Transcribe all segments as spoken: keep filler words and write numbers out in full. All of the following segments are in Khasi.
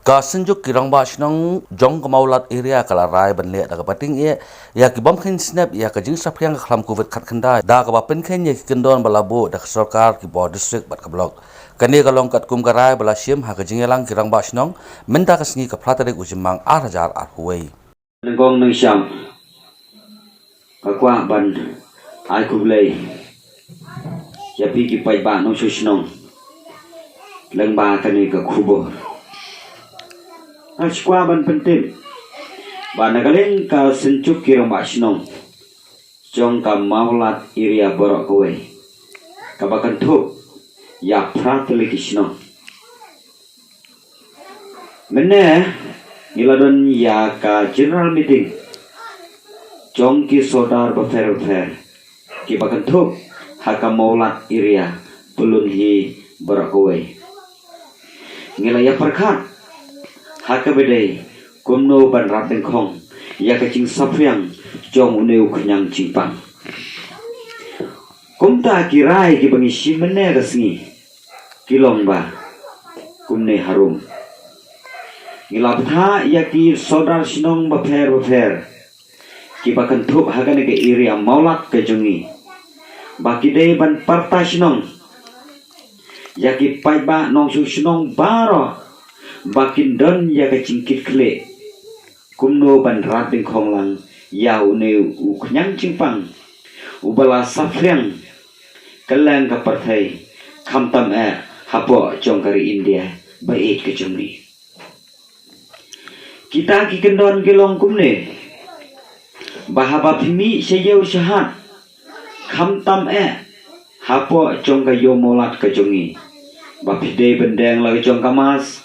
Ka Synjuk ki Rangbah Shnong jong ka Mawlad Area ka la rai ban leh da kaba tyngeh ïa ki bym kheiñ snep ïa ka jingsaphriang ka khlam Covid khatkhyndai da kaba pynkheiñ ïa ki kyndon ba la buh da ka sorkar, ki bor district bad ka block. Kane ka long katkum ka rai ba la shim ha ka jingïalang ki Rangbah Shnong mynta ka sngi, ka phra tarik u Jymmang ar hajar arphew wei. Nyngkong nyngshap, nga kwah ban ai khublei ïa phi ki paidbah nongshong shnong lyngba kane ka khubor. Nga kwah ban pyntip ba na ka liang ka Synjuk ki Rangbah Shnong jong ka Mawlad Area baroh kawei, kaba kynthup ïa phra tylli ki shnong, mynne ngi la don ïa ka general meeting jong ki sordar bapher bapher kiba kynthup ha ka Mawlad Area, pyllun hi baroh kawei. Ngi la ïa pyrkhat ha kaba dei kumno ban rat dyngkhong ïa ka jingsaphriang jong une u khñiang jingpang. Kumta ki rai kiba ngi shim mynne ka sngi ki long ba kumne harum. Ngi la bthah ïa ki sordar shnong bapher bapher kiba kynthup ha kane ka area Mawlad ka jong ngi ba ki dei ban pyrta shnong ïa ki paidbah nongshong shnong baroh ba kin don ïa ka jingkitkhlieh kumno ban rat dyngkhong lang ïa une u khñiang jingpang uba la saphriang kylleng ka pyrthei, khamtam eh hapoh jong ka ri India ba ïeit ka jong ngi. Kita ki kyndon ki long kumne ba haba phi mih sha ïew sha hat, khamtam eh hapoh jong ka ïew Mawlad ka jong ngi, ba phi dei ban deng la ka jong ka mask,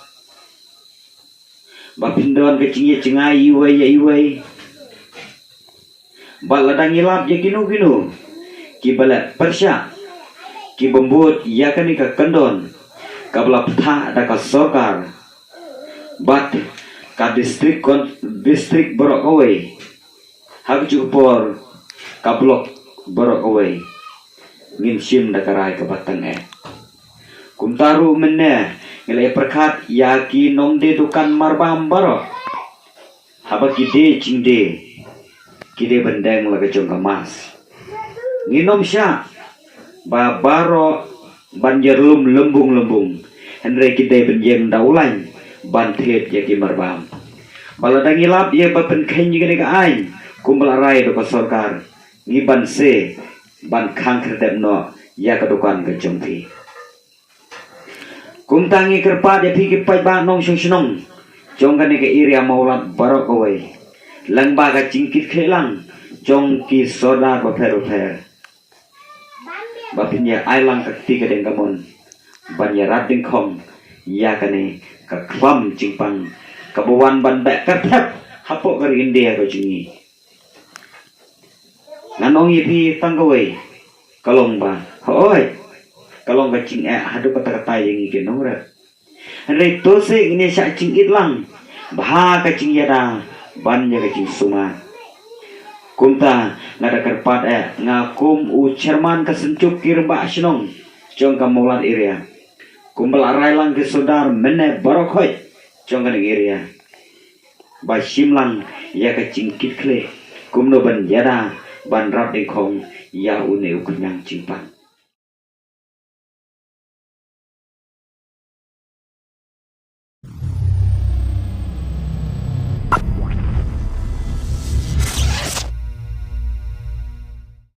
ba phin don ka jingïeit jngai iwei ïa iwei. Bad lada ngi lap ïa kino kino kiba leh pyrshah, ki bym bud ïa kane ka kyndon kaba la bthah da ka sorkar bad ka district, kon district baroh kawei, ha kajuh ka por ka block baroh kawei, ngin shim da ka rai kaba tyngeh. Kumta ruh mynne ngi la ïa pyrkhat ïa ki nongdie dukan marbam baroh, haba ki die jingdie ki dei ban deng la ka jong ka mask. Ngin ym shah ba baroh ban ïalum lymbung lymbung, hynrei ki dei ban ïeng da u lain ban thied ïa ki marbam. Ba lada ngi lap ïa ba pynkheiñ ïa kane ka aiñ kumba la rai da ka sorkar, ngi ban se ban khang khyrdep noh ïa ka dukan ka jong phi. Kumta ngi kyrpad ïa phi ki paidbah nongshong shnong jong kane ka area Mawlad baroh kawei, lyngba ka jingkitkhlieh lang jong ki sordar bapher bapher, ba phin ïa ai lang ka kti ka deng ka mon ban ïa rat dyngkhong ïa kane ka khlam jingpang kaba wan ban beh kyrthep hapoh ka ri India ka jong ngi. Ngan ong ïa phi tang kawei, ka long ba, hooid, ka long ka jingeh haduh katta katta ïa ngi ki nongrep. Hynrei to seh ngin ïa shah jingit lang bha ka jingïada ban ïa ka jingsumar. Kumta nga da kyrpad eh, nga kum u chairman ka Synjuk ki Rangbah Shnong jong ka Mawlad area, kumba la rai lang ki sordar mynne baroh khoit jong kane ka area, ba shim lang ïa ka jingkitkhlieh kumno ban ïada ban rat dyngkhong ïa une u khñiang jingpang.